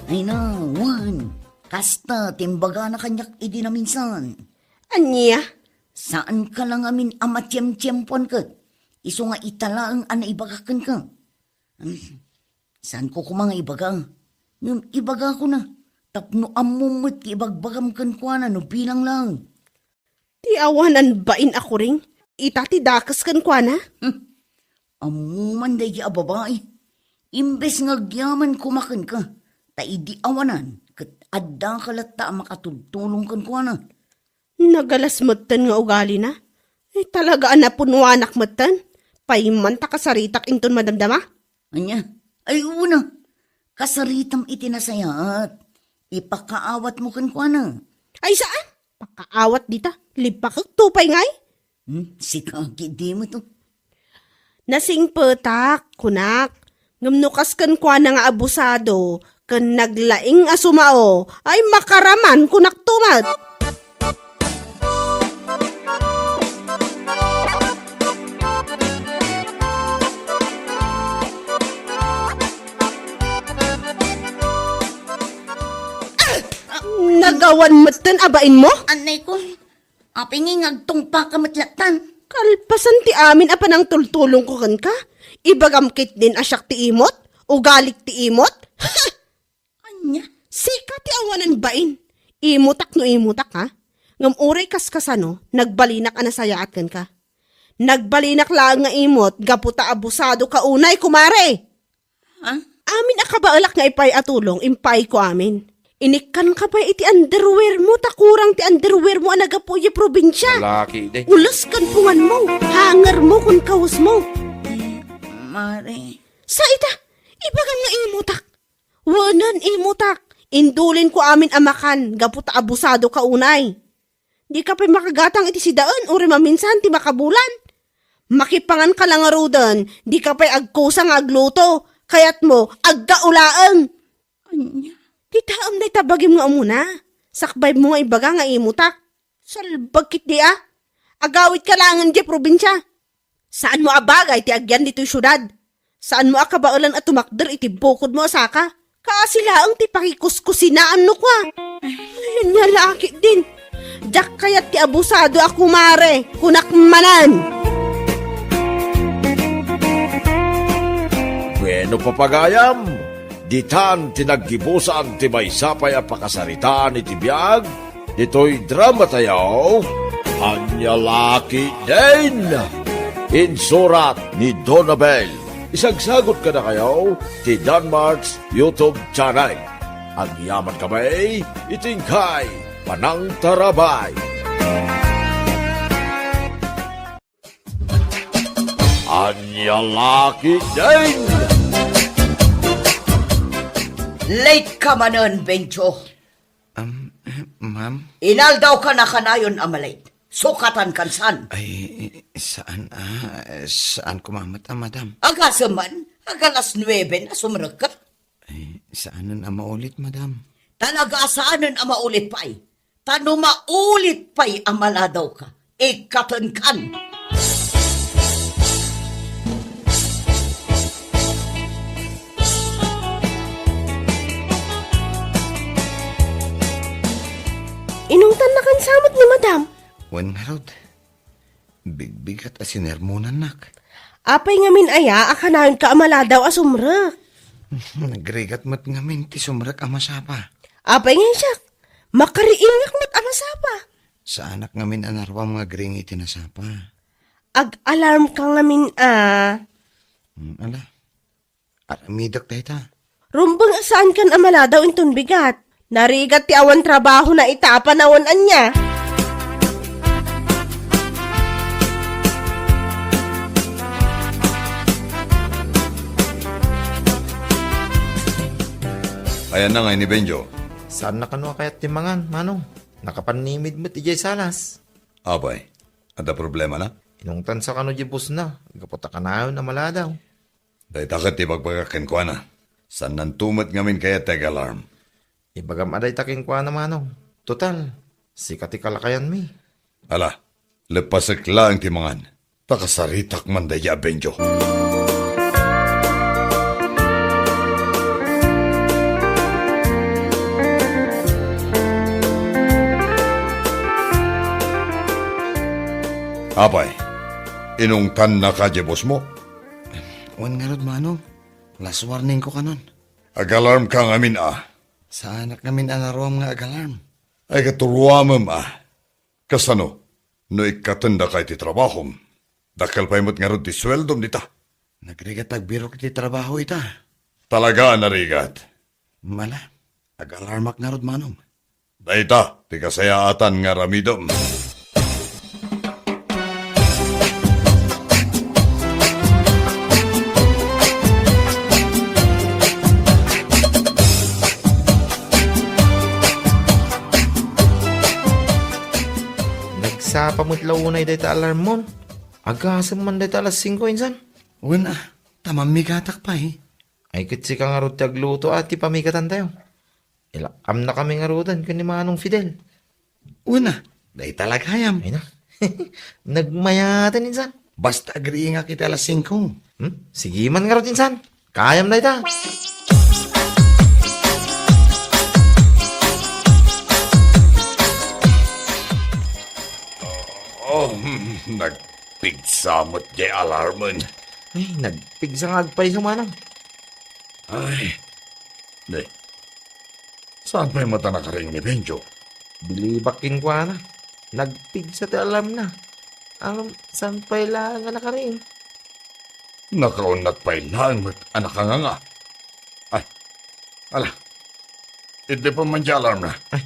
Ay na, wen. Kasta ti imbagana kaniak idi naminsan. Ania? Saanka la ngamin a matiemtiempoan ket isu nga ita laeng a naibagak kenka. Hmm, saanko koma nga ibaga. Ngem ibagakona, tapno ammom met ti ibagbagam kenkuana no bilang laeng. Ti awanan bain a Kuring, ita ti dakes kenkuana? Hmm. Ammo man daydi a babai. Imbes nga agyaman koma kenka, ta idi awanan, ket addaka latta a makatultulong kenkuana. Nagalas metten nga ugalina. Ay, talaga a napunwanak metten. Payman ta kasaritak inton madamdama? Ania? Ay, una. Kasaritam iti nasayaat. Ipakaawatmo kenkuana. Ay, saan? Pakaawat dita. Lippakek to pay ngay? Hmm? Sika, gidi mo to. Nasingpetak, kunak. Ngem no kas kenkuana nga abusado, Ken naglaing a sumao, ay makaraman kunakto met. Nagawan metten a bainmo? Annay ko, apay nga agtungpaka met lattan? Kalpasan ti amin a panangtultulongko kenka, ibagam ketdin a siak ti imot, ugalik ti imot? Ania? Sika ti awanen bain. Imutak no imutak, ha? Ngem uray kaskasano, nagbalinak a nasayaat kenka. Nagbalinak laeng nga imot gapu ta abusadoka unay, kumare. Ha? Amin a kabaelak nga ipay a tulong, impayko amin. Inikkanka pay iti underwear mo, ta kurang ti underwear mo a naggapu idiay probinsia. Lalaki, de. Ules ken pungan mo, hanger mo kun kawes mo. Eh, mare. Sa ita, ibagam nga imutak. Wenen, imutak. Indulinko amin a makan, gapu ta abusadoka unay. Dika pay makagatang iti sidaen, uray maminsan ti makabulan. Makipanganka la ngaruden, dika pay agkusa nga agluto. Kayatmo, aggaulaeng. Ania? Kitaem dayta bagim nga umuna. Sakbaymo nga ibaga nga imutak. Salbag ketdi a. Agawitka laengen idiay probinsia. Saanmo a bagay ti agyan ditoy siudad. Saanmo a kabaelan a tumakder iti bukodmo a saka. Kaasi laeng ti pakikuskusinaanno kua. Ay, ania la ketdin. Diak kayat ti abusado a kumare, kunak manen. Bueno, papagayam, ditan ti naggibusan ti maysa pay a pakasaritaan iti biag ditoy dramatayo, Ania la ketdin! Insurat ni Donabel. Isagsagot kadakayo ti Danmark's YouTube channel. Agyaman kami iti inkay panangtarabay. Ania la ketdin! Late ka manen, Benjo. Am, eh, ma'am? Inaldawka na kanayon a malate. Sukatan kan saan? Ay, saan, ah, saan ko mamat, ah, madam. Agasem man, agalas nuebe na sumrekka. Ay, saanen a maulit, madam. Talaga saanen a maulit pay. Ta no maulit pay a maladawka, ikkatenkan. Inungtannakan sa met ni madam. Wen ngarud, bigbigat a sinermonannak. Apay ngamin aya a kanayonka a maladaw a sumrek? Nagrigat met ngamin ti sumrek a masapa. Apay ngay siak, makariingak met a masapa. Saanak ngamin a naruam nga agring iti nasapa. Ag-alarmka ngamin a. Hmm, ala. Aramidek dayta. Rumbeng a saankan a maladaw inton bigat. Narigat ti awan trabahona ita a panawen ania. Ayanna ngay ni Benjo? Saanna kano a kayat ti mangan, Manong. Nakapannimid met idiay salas. Apay, adda problemana? Inungtansa kano diay bossna, gapu ta kanayon a maladaw. Dayta ket ti ibagbagak kenkuana. Saannanto met ngamin kayat ti ag-alarm. Ibagam a dayta kenkuana, Manong. Total, sika ti kalakayanmi. Ala, leppasek laeng ti mangan. Ta kasaritak man daydi a Benjo. Apay, inungtannaka diay bossmo? Wen ngarud, Manong. Last warningko kanon. Ag-alarmka ngamin a. Saanak ngamin a naruam nga ag-alarm. Ay, katuruamem a. Kasano no ikkatendaka iti trabahom? Dakkel pay met ngarud ti sueldom dita. Nagrigat agbirok iti trabaho ita. Talaga a narigat. Mala, ag-alarmak ngarud, Manong. Dayta ti kasayaatan nga aramidem. Nagsapa met la unay dayta alarmmon. Agasem man dayta alas singko insan. Wen a, ta mammigatak pay. Ay, ket sika ngarud ti agluto a ti pamigatantayo. Ilak-amnakami ngaruden ken ni Manong Fidel. Una, dayta la gayam. Ay na. Nagmayaten insan. Basta agriingak iti alas singko. Hmm? Sige man ngarud insan. Kayam dayta. Oh, hmm, nagpigsa met jay alarmen. Ay, nagpigsa nga agpayso, manang. Ay, di. Saan pay met a nakariing ni Benjo? Bilibak kenkuana. Nagpigsa ti alarmna. Ngem saan pay laeng a nakariing? Nakaunnat pay laeng met a nakanganga. Ay, ala. Iddi pa man di alarmna. Ay,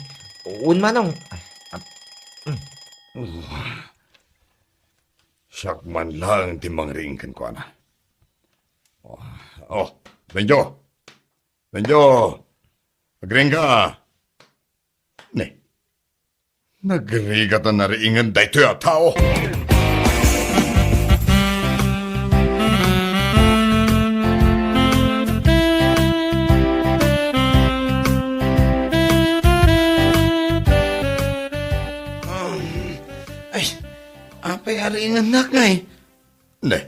wen, manong. Ay, ap-, mm. Oh. Siak man laeng ti mangriing kenkuana. Oh, oh, Benjo! Benjo! Agriingka! Ne, nagrigat a nariingen daytoy a tao. Ay, apay a riingennak ngay? Ne,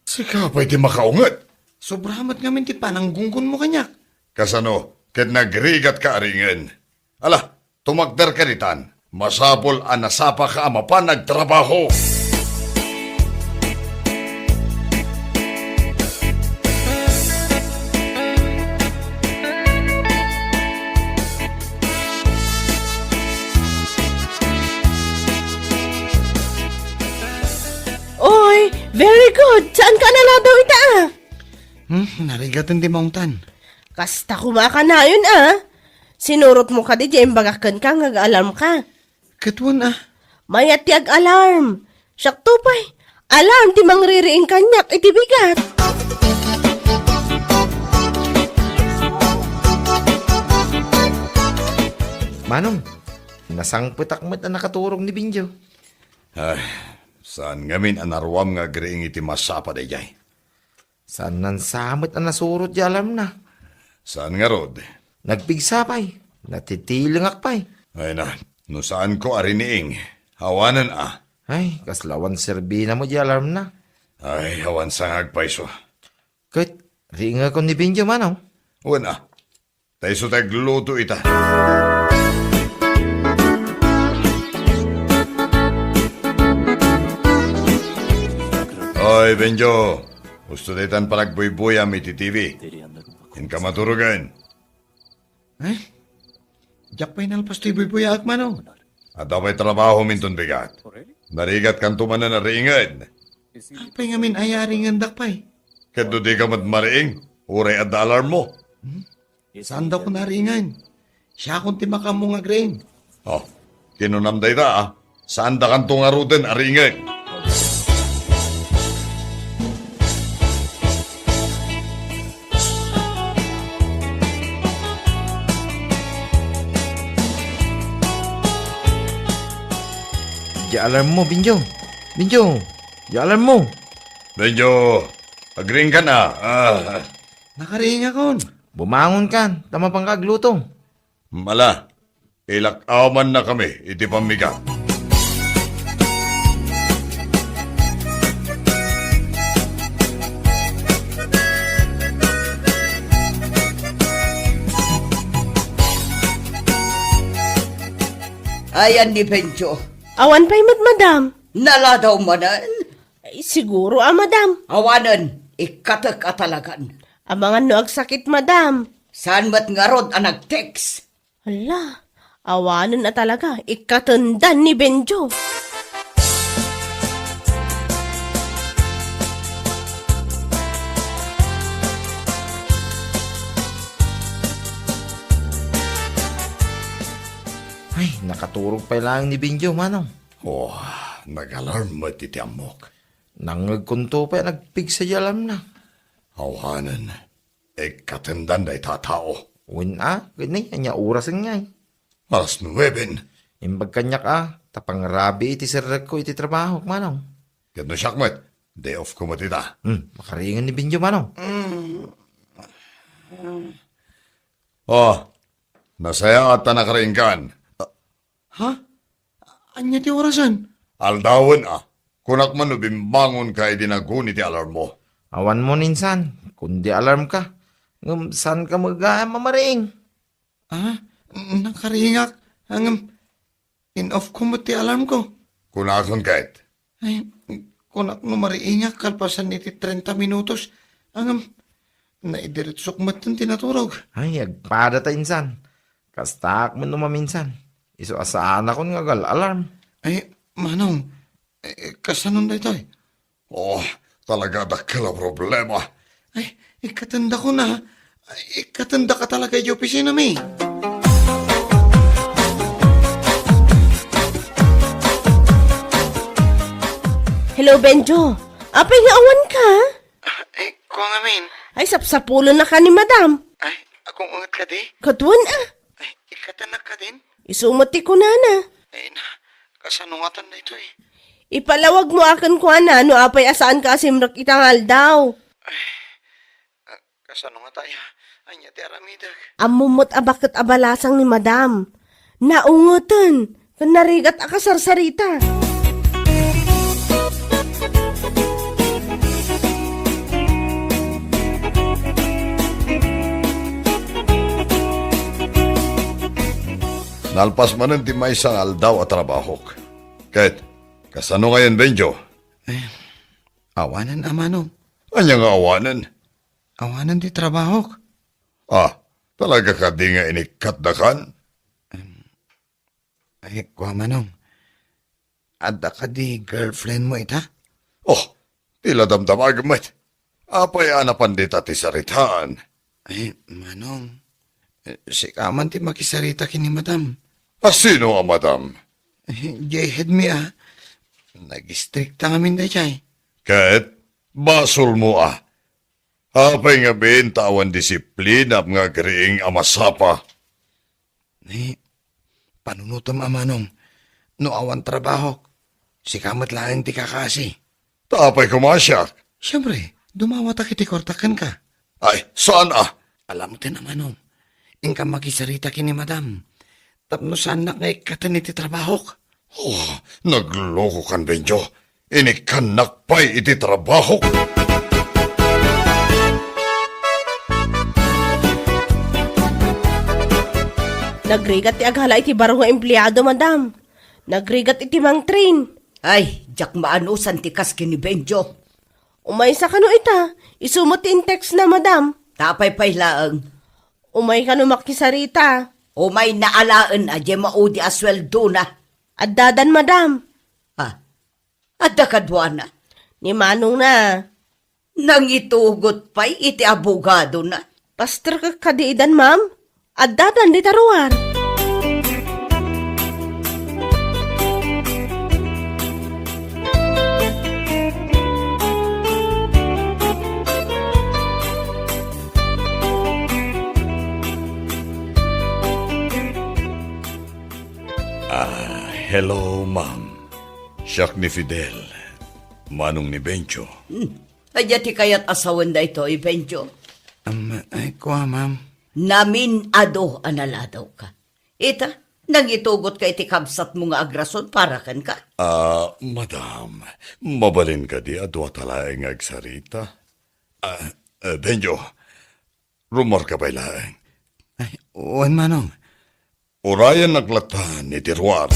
sika pay ti makaunget. Sobra met ngamin ti pananggunggonmo kaniak. Kasano ket nagrigatka a riingen? Ala, tumakderka ditan. Masapul a nasapaka a mapan agtrabaho. Oy, very good. Saanka a naladaw ita, a? Hmm, narigaten ti maungtan. Kasta koma a kanayon, a. Sinurotmo kadi diay imbagak kenka nga ag-alarmka. Ket wen, a. Mayat ti ag-alarm. Siakto pay, alarm ti mangririing kaniak iti bigat. Manong, nasangpetak met a nakaturog ni Benjo. Ay, saan ngamin a naruam nga agriing iti masapa daydiay? Saan nansa met a nasurot ti alarmna? Saan ngarud? Nagpigsa pay. Natitilingak pay. Ay na, no saanko a riniing, awanen a. Ay, kasla awan serbina met ti alarmna. Ay, awan sa nga agpayso. Ket, riingekon ni Benjo, manong? Wen a. Ta isu ti agluluto ita. Oy, Benjo. Husto daytan panagbuybuyam iti T V. Inka maturogen. Eh? Diak pay nalpas ti buybuyaak, manong. Adda pay trabahom inton bigat. Narigatkanto manen a riingen. Apay ngamin aya a riingendak pay? Ket no dika met mariing, uray adda alarmmo. Hmm? Saandakon a riingen. Siakon ti makaammo nga agriing. Oh, kinunam dayta, a. Saandakanto ngaruden a riingen. Diay alarmmo, Benjo. Benjo, diay alarmmo. Benjo, agriingkan a. Ah. Nakariingakon. Bumangonkan, ta mapanka agluto. Ala, ilak-amannakami iti pammigat. Ayan ni Benjo. Awan pay met, madam. Naladaw manen? Ay, siguro a, madam. Awanen, ikkatek a talagan. Amangan no agsakit, madam. Saan met ngarud a nag-text? Hala, awanen a talaga, ikkatendan ni Benjo. Ay, nakaturog pay laeng ni Benjo, manong. Oh, nag-alarm met iti ammok. Nangngegkonto pay a nagpigsa diay alarmna. Awanen, ikkatendan dayta a tao. Wen a, ket ni, ania orasen ngay? Alas nueben. Imbag kaniak a, ta pangrabii ti serrekko iti trabahok, manong. Ket no siak met, day off ko met ita. Hmm, makariingen ni Benjo, manong. Mm. Ah. Oh, nasayaat ta nakariingkan. Ah, ha? Ania ti orasen? Aldawen, a. Kunak man no bimbangonka idi naguni ti alarmmo. Awan mo, insan, kundi alarmka. Ngem saanka met gayam a mariing. Ah, nakariingak. Ngem, in-off ko met ti alarm ko. Kunakon ket. Ay, kunak no mariingak kalpasan iti trenta minutos. Ngem, naidiretsok metten ti naturog. Ay, agpada ta insan. Kastaak met no maminsan. Isu a saanakon nga agal-alarm. Ay, Manong, eh, kasanon daytoy? Oh, talaga dakkel a problema. Ay, ikkatendakon a. Ay, ikkatendaka talaga iti opisinami. Hello, Benjo. Apay nga awanka? Ah, eh, kua ngamin. Ay, sapsapulennaka ni Madam. Ay, agunget kadi? Kaduan, a. Ay, ikkatennak kadin? Isu met ti kunana. Ay na, kasano ngatan daytoy? Ipalawag mo aken kuana no apay a saanka a simrek ita nga aldaw. Ay, ah, kasano ngata aya? Ania ti aramidek? Ammom met a baket a balasang ni Madam. Naungeten ken narigat a kasarsarita. Nalpas manen ti maysa nga aldaw a trabahok. Ket, kasano ngayen, Benjo? Eh, awanen, Amanong. Ania nga awanen? Awanen ti trabahok. Ah, talaga kadi nga inikkatdakan? Em, ay, kua, Manong. Adda kadi girlfriend mo ita? Oh, ti la damdamagem met. Apay a napan dita ti saritaan? Ay, Manong, eh, sika man ti makisarita ken ni Madam. A sino a Madam? Eh, jay head mi a. Nag-istrikta ngamin dayjay. Ket, basolmo a. Apay ngamin ta awan disiplinam nga agriing a masapa? Ni, panunotem, Amanong, no awan trabahok, sika met laeng ti kakaasi. Ta apay koma siak? Siempre, dumawatak iti kuartak kenka. Ay, saan a? Alamten, Amanong, inka makisarita ken ni Madam tapno saannak nga ikkaten iti trabahok. Oh, naglokokan, Benjo. Inikkannak pay iti trabahok. Nagrigat ti agala iti baro nga empleado, Madam. Nagrigat iti mangtrain. Ay, diak maanusan ti kas ken ni Benjo. Umaysa kano ita? Isu met ti in-text na, Madam. Ta apay pay laeng? Umay kano makisarita? Umayna alaen a diay maudi a sueldona. Addadan, Madam. Ah, adda kaduana? Ni manongna. Nangitugot pay iti abogadona. Pastor ka kadi idan, ma'am? Addadan dita ruar. Ah, hello, ma'am. Siak ni Fidel, manong ni Benjo. Hmm. Ania ti kayat a sawen daytoy, Benjo? Am, ay, kua, ma'am. Namin-ado a naladawka. Ita, nangitugotka iti kabsatmo nga agrason para kenka. Ah, madam, mabalin kadi a duata laeng nga agsarita? Ah, eh, Benjo, rummuarka pay laeng. Ay, wen, manong. Urayennak lattan iti ruar.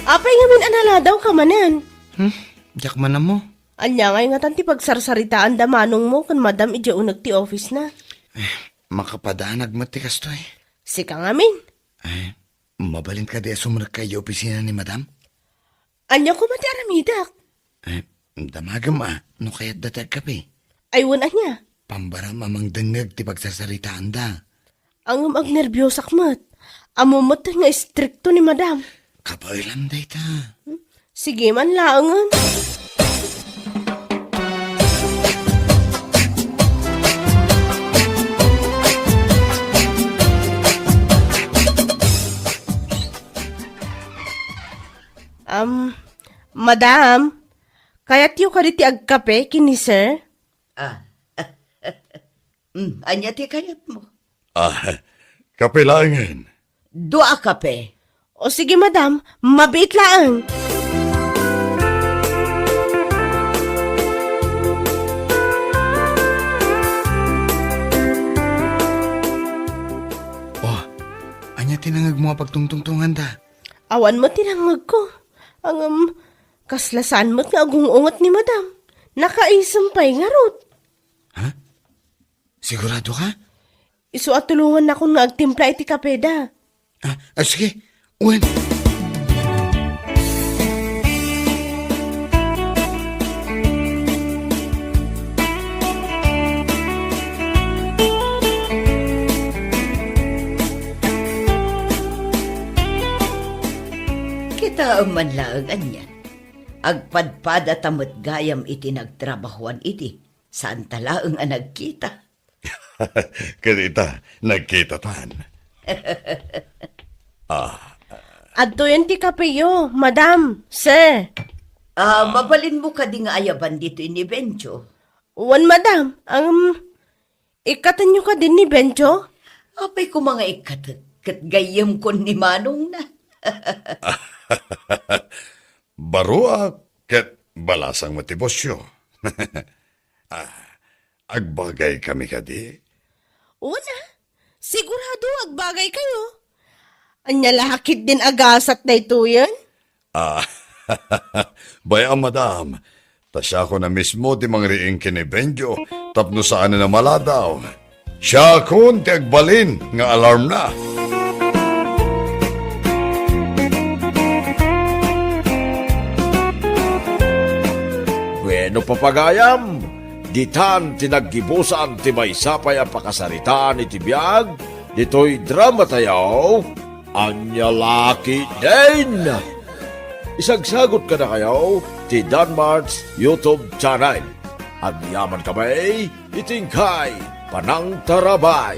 Apay ngamin a naladawka manen? Hmm? Diak man ammo. Ania ngay ngatan ti pagsarsaritaanda manongmo ken madam idiay uneg ti office na? Eh, makapadanag met ti kastoy. Sika ngamin? Eh, mabalin kadi a sumrekka idiay opisina ni madam? Ania koma ti aramidek? Eh, damagem a, no kayatda ti agkape. Ay, wen ania? Pambaram a mangdengngeg ti pagsarsaritaanda. Ngem agnerbiosak met. Ammom met nga istrikto ni madam. Kabaelam dayta. Hmm? Sige man laengen. Um, Madam, kayatyo kadi ti agkape ken ni Sir? Ah. Mm, ania ti kayatmo? Ah, kape laengen. Dua a kape. O sige, madam, mabiit laeng. Oh, ania ti nangegmo a pagtungtungtunganda? Awan met ti nangngegko. Ngem, kasla saan met nga agung-unget ni madam. Nakaisem pay ngarud. Ha? Sigurado ka? Isu a tulongannakon nga agtimpla iti kapeda. Ah, ah, sige. Wen. Kitaem man laeng ania. Agpadpadata met gayam iti nagtrabahoan idi. Saanta laeng a nagkita. Ket ita, nagkitatan. Ah. Adtoyen ti kapeyo, madam, sir. Ah, mabalinmo kadi nga ayaban ditoy ni Benjo? Wen, madam. Ang ikkatenyo kadi ni Benjo? Apay koma nga ikkatek, ket gayyemkon ni manongna. Baruak ket balasang met ti bosyo. Ah, agbagaykami kadi? Wen a, sigurado agbagaykayo. Ania la ketdin agasat daytoyen? Ah, bay-am, madam. Ta siakon a mismo ti mangriing ken ni Benjo tapno saanen a maladaw. Siakon ti agbalin nga alarmna. Bueno, papagayam, ditan ti naggibusan ti maysa pay a pakasaritaan iti biag ditoy dramatayo, Ania la ketdin? Isagsagut kadakayo ti Danmart's YouTube channel. Agyamankami iti inkay panangtarabay.